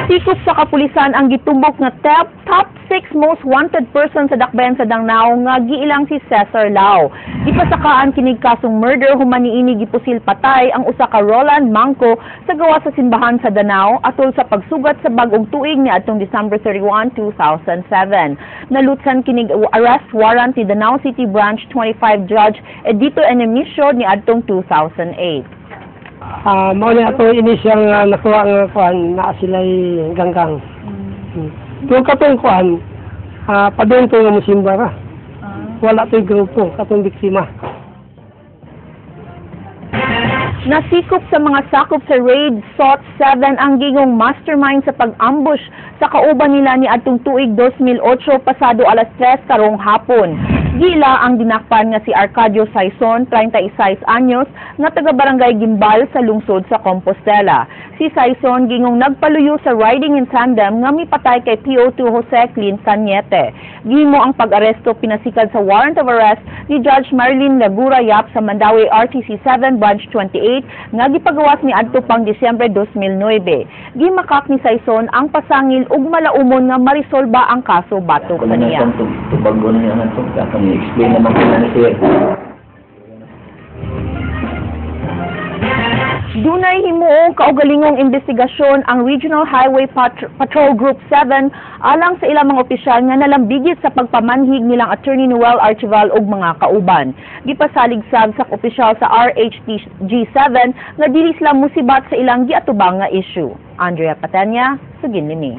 Nasikop sa kapulisan ang gitumbok nga top 6 most wanted person sa dakbayan sa Danao nga giilang si Cesar Lao. Gipasakaan kinig kasong murder human niini gipusil patay ang usa ka Roland Mangko sa gawas sa simbahan sa Danao atol sa pagsugat sa bag-ong tuig niadtong December 31, 2007. Nalutsan kinig arrest warrant ni Danao City Branch 25 Judge Edito Enemisio niadtong 2008. Mao ni ato initial nga nakuha nga kuan naa sila'y ganggang. Pero katong kuan, padung to nga mosimba ra. Wala to'y grupo katong biktima. Nasikop sa mga sakop sa raid SOT 7 ang gingong mastermind sa pag-ambush sa kauban nila ni adtong tuig 2008 pasado alas 3 karong hapon. Gila ang dinakpan nga si Arcadio Saison, 36 anyos, nga taga Barangay Gimbal sa lungsod sa Compostela. Si Saison gingong nagpaluyo sa riding in tandem nga mipatay kay PO2 Jose Clint Cañete. Gihimo ang pag-aresto pinasikad sa warrant of arrest ni Judge Marilyn Lagura Yap sa Mandaue RTC 7 Branch 28 nga gipagawas ni adto pang Disyembre 2009. Gimakak ni Saison ang pasangil ug malaumon nga marisolba ang kaso batok kaniya. Tubago na niya nga ito. I-explain naman ko na siya. Dunay himuong kaugalingong investigasyon ang Regional Highway Patrol Group 7 alang sa ilang mga opisyal nga nalambigit sa pagpamanhig nilang Attorney Noel Archival ug mga kauban. Gipasalig sab sa opisyal sa RHG 7 nga dili sila musibat sa ilang giatubang nga issue. Andrea Patenya, sugin nini.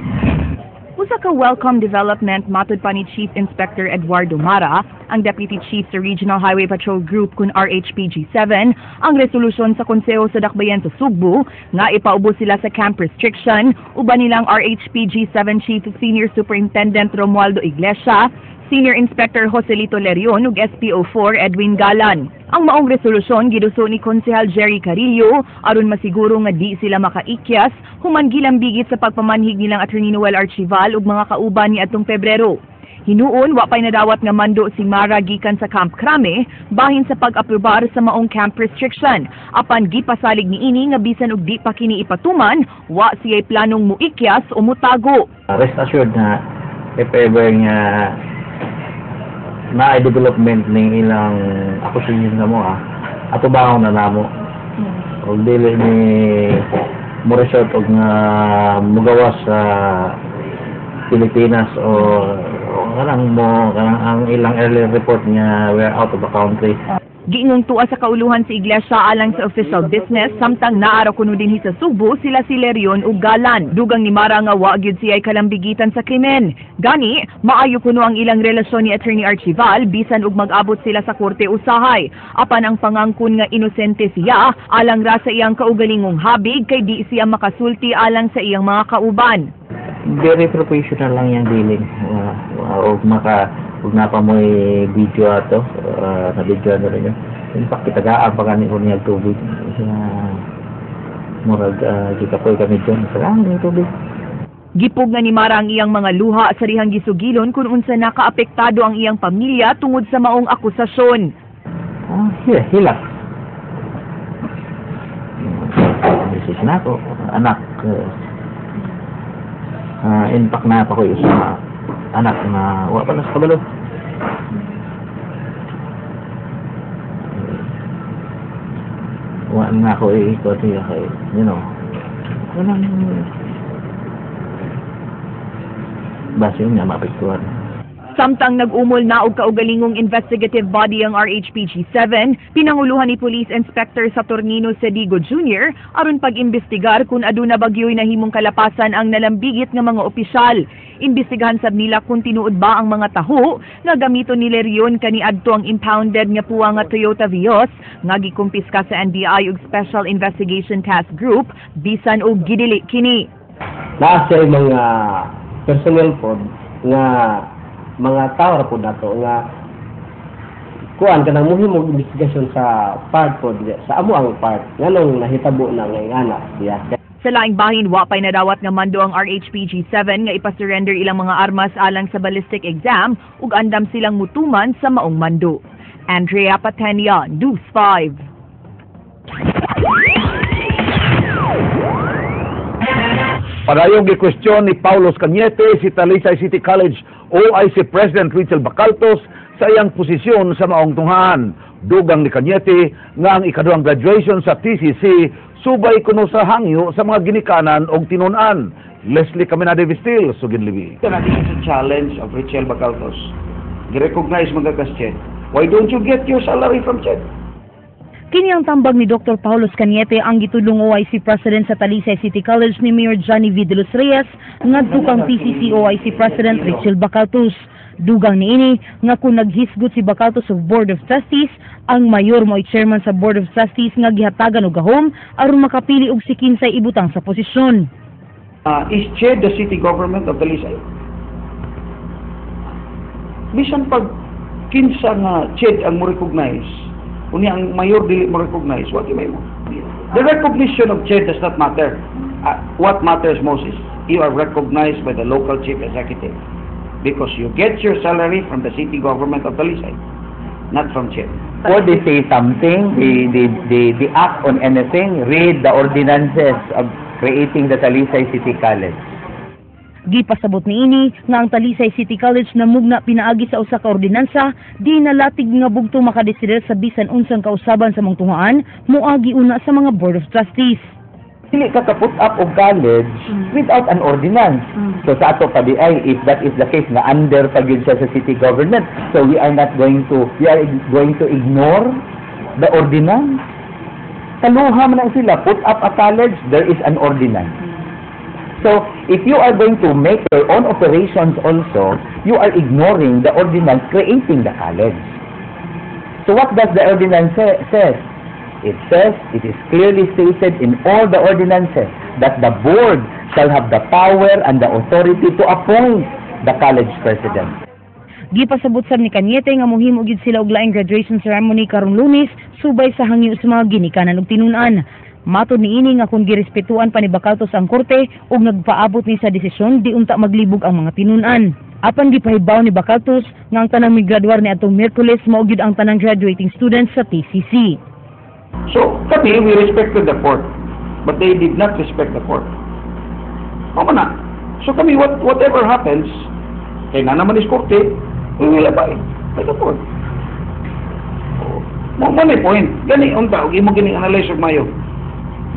Usa ka welcome development matud pa ni Chief Inspector Eduardo Mara, ang Deputy Chief sa Regional Highway Patrol Group kun RHPG 7, ang resolusyon sa Konseho sa Dakbayan sa Sugbo nga ipaubos sila sa camp restriction uban nilang RHPG 7 Chief Senior Superintendent Romualdo Iglesia, Senior Inspector Joselito Lerion ug SPO4 Edwin Galan. Ang maong resolusyon giduso ni Konsehal Jerry Carillo aron masiguro nga di sila makaikyas human gilambigit sa pagpamanhig nilang Attorney Noel Archival ug mga kauban ni atong Pebrero. Hinuon wa pay nadawat nga mando si Mara gikan sa Camp Crame bahin sa pag-aprobar sa maong camp restriction. Apan gipasalig niini nga bisan og di pa kini ipatuman, wa siya'y planong muikyas o mutago. Rest assured na if ever nga na development ning ilang akusasyon na mo ato bangong na namo og dili ni mo resort og nga mugawas sa Pilipinas o kanang mo kanang ang ilang early report nga we are out of the country. Giingong tuwa sa kauluhan si Iglesia alang sa official business samtang naaraw kuno dinhi sa Subo sila si Lerion ug Galan. Dugang ni Mara nga wa gyud siya'y kalambigitan sa krimen. Gani, maayo kuno ang ilang relasyon ni Attorney Archival bisan og mag-abot sila sa korte usahay. Apan ang pangangkon nga inosente siya alang ra sa iyang kaugalingong habig kay di siya makasulti alang sa iyang mga kauban. Very professional lang yung dealing. Og maka ug napa mo'y video ato, na video ano rin yun. In fact, kitagaan pa gani ko niya tubig. Murag gikapoy kami dyan. Tagaan niya tubig. Gipug nga ni Mara ang iyang mga luha sa rihang gisugilon kung unsa nakaapektado ang iyang pamilya tungod sa maong akusasyon. Hilak. Misis na ako, anak. In fact, na pa ko yung sa anak na wa pa na sa kabalo. Wa na ako i-ikot niya kay, you know, walang base yun nga maapektuhan. Samtang nag-umol na og kaugalingong investigative body ang RHPG 7, pinanguluhan ni Police Inspector Saturnino Sedigo Jr. aron pag-imbestigar kung aduna bagyo'y nahimong kalapasan ang nalambigit nga mga opisyal. Imbestigahan sab nila kung tinuod ba ang mga taho nga gamiton ni Lerion kaniadto ang impounded nga puwa nga Toyota Vios nga gikumpiska sa NBI ug Special Investigation Task Group bisan og gidili kini. Naa siya mga personnel pod nga mga tao ra pod nato nga kuan kanang muhimong investigasyon sa part pod sa amo ang part nganong nahitabo na nga anak siya. Sa laing bahin, wa pay nadawat nga mando ang RHPG 7 nga ipasurrender ilang mga armas alang sa ballistic exam ug andam silang mutuman sa maong mando. Andrea Patenia, News 5. Padayong gi-question ni Paulos Cañete si Talisay City College OIC President Rachel Bacaltos sa iyang posisyon sa maong tunghaan. Dugang ni Cañete nga ang ikaduhang graduation sa TCC subay kuno sa hangyo sa mga ginikanan og tinun-an. Leslie Caminade Vistil, Sugid Libi. This is a challenge of Rachel Bacaltos. Gi-recognize mga kas CHED. Why don't you get your salary from CHED? Kini ang tambag ni Dr. Paulos Cañete ang gitudlong OIC President sa Talisay City College ni Mayor Johnny V. de los Reyes ngadto kang TCC OIC President Rachel Bacaltos. Dugang niini nga kung naghisgot si Bacaltos of Board of Trustees, ang mayor mo'y chairman sa Board of Trustees nga gihatagan og gahom aron makapili og si kinsay ibutang sa posisyon. Is CHED the city government of Talisay? Bisan pag kinsa nga CHED ang mo recognize, unya ang mayor dili mo recognize, what may mo? The recognition of CHED does not matter. What matters most is you are recognized by the local chief executive because you get your salary from the city government of Talisay, not from CHED. Before they say something, they act on anything, read the ordinances of creating the Talisay City College. Gipasabot niini nga ang Talisay City College namugna pinaagi sa usa ka ordinansa, di nalatig nga bugto makadesider sa bisan unsang kausaban sa maong tunghaan moagi una sa mga Board of Trustees. Dili ka ka-put up og college without an ordinance. So sa ato pa di ay, if that is the case nga under pa gyud siya sa city government, so we are not going to we are going to ignore the ordinance. Kaluha man ang sila, put up a college, there is an ordinance. So, if you are going to make your own operations also, you are ignoring the ordinance creating the college. So what does the ordinance says? It says, it is clearly stated in all the ordinances that the board shall have the power and the authority to appoint the college president. Gipasabot sab ni Cañete nga mohimo gyud sila og laing graduation ceremony karong Lunes subay sa hangyo sa mga ginikanan ug tinun-an. Matod niini nga kung girespetuan pa ni Bacaltos ang korte ug nagpaabot ni sa desisyon, di unta maglibog ang mga tinun-an. Apan gipahibaw ni Bacaltos nga ang tanang migraduar ni atong Miyerkules mao gyud ang tanang graduating students sa TCC. So, kami, we respected the court. But they did not respect the court. Mao na. So kami, whatever happens, kay na naman is korte, we will abide by the court. Oh, mao na point. Gani, unta, og imo gini analyze og mayo.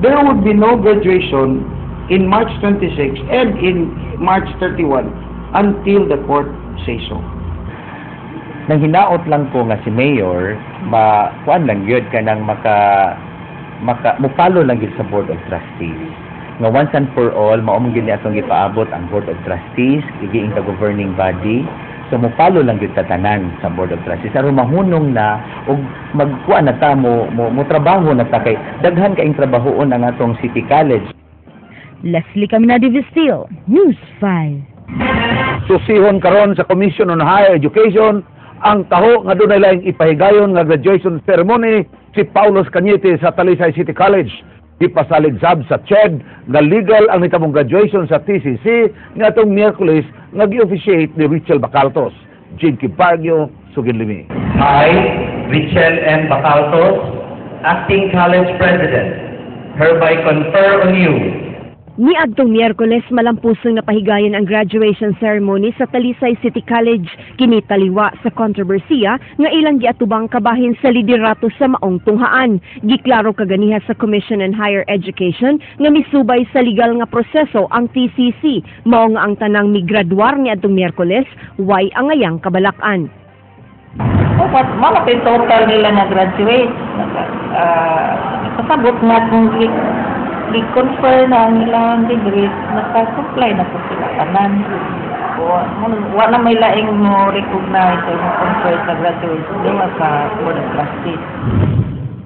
There would be no graduation in March 26 and in March 31 until the court say so. Nang hinaot lang ko nga si Mayor, ma kuan lang gyud kanang maka maka mupalo lang gyud sa Board of Trustees. Nga once and for all, mao man gyud ni atong gipaabot ang Board of Trustees, igiing ka governing body. So mupalo lang gyud ta tanan sa Board of Trustees aron mahunong na ug magkuan na ta mo trabaho na ta kay daghan kaing trabahoon ang atong City College. Leslie Caminade Vestil, News 5. Susihon karon sa Commission on Higher Education ang taho nga dunay laing ipahigayon nga graduation ceremony si Paulos Cañete sa Talisay City College. Gipasalig sab sa CHED nga legal ang nitabong graduation sa TCC ngadtong Miyerkules nga gi-officiate ni Richel Bacaltos. Jinky Bargio, Sugid Limi. I, Richel M. Bacaltos, Acting College President, hereby confer on you Niadtong Miyerkules, malampusong napahigayon ang graduation ceremony sa Talisay City College. Kini taliwa sa kontrobersiya nga ilang giatubang kabahin sa liderato sa maong tunghaan. Giklaro kaganiha sa Commission on Higher Education nga misubay sa legal nga proseso ang TCC. Mao nga ang tanang migraduar niadtong Miyerkules way angayang kabalakan. Dapat malaki total nila na graduate. Pasabot nga kung i-confer na ang ilang degree, naka-comply na po sila tanan. O, wa na may laing mo recognize o mo confer sa graduates gawa sa Board of Trustees.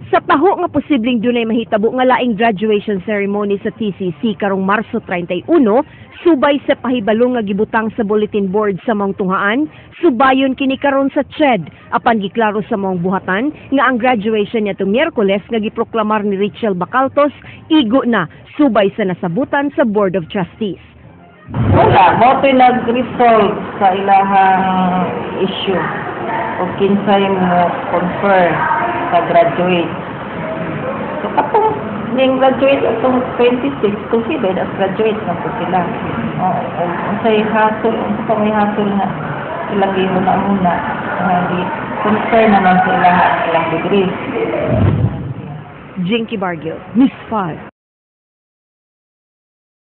Sa taho nga posibleng dunay mahitabo nga laing graduation ceremony sa TCC karong Marso 31, subay sa pahibalo nga gibutang sa bulletin board sa maong tunghaan, subayon kini karon sa CHED apan giklaro sa maong buhatan nga ang graduation niadtong Miyerkules nga giproklamar ni Rachel Bacaltos igo na subay sa nasabutan sa Board of Trustees. Wala, mao to'y nag-resolve sa ilahang issue o kinsay mo confer sa graduate. So katong Ning graduate atong 26, considered as graduate na po sila. Oo, unsay hassle, unsa pa may hassle nga ilang gihuna-huna nga gi-confer naman sa ilang ilang degree. Jinky Bargil, News 5.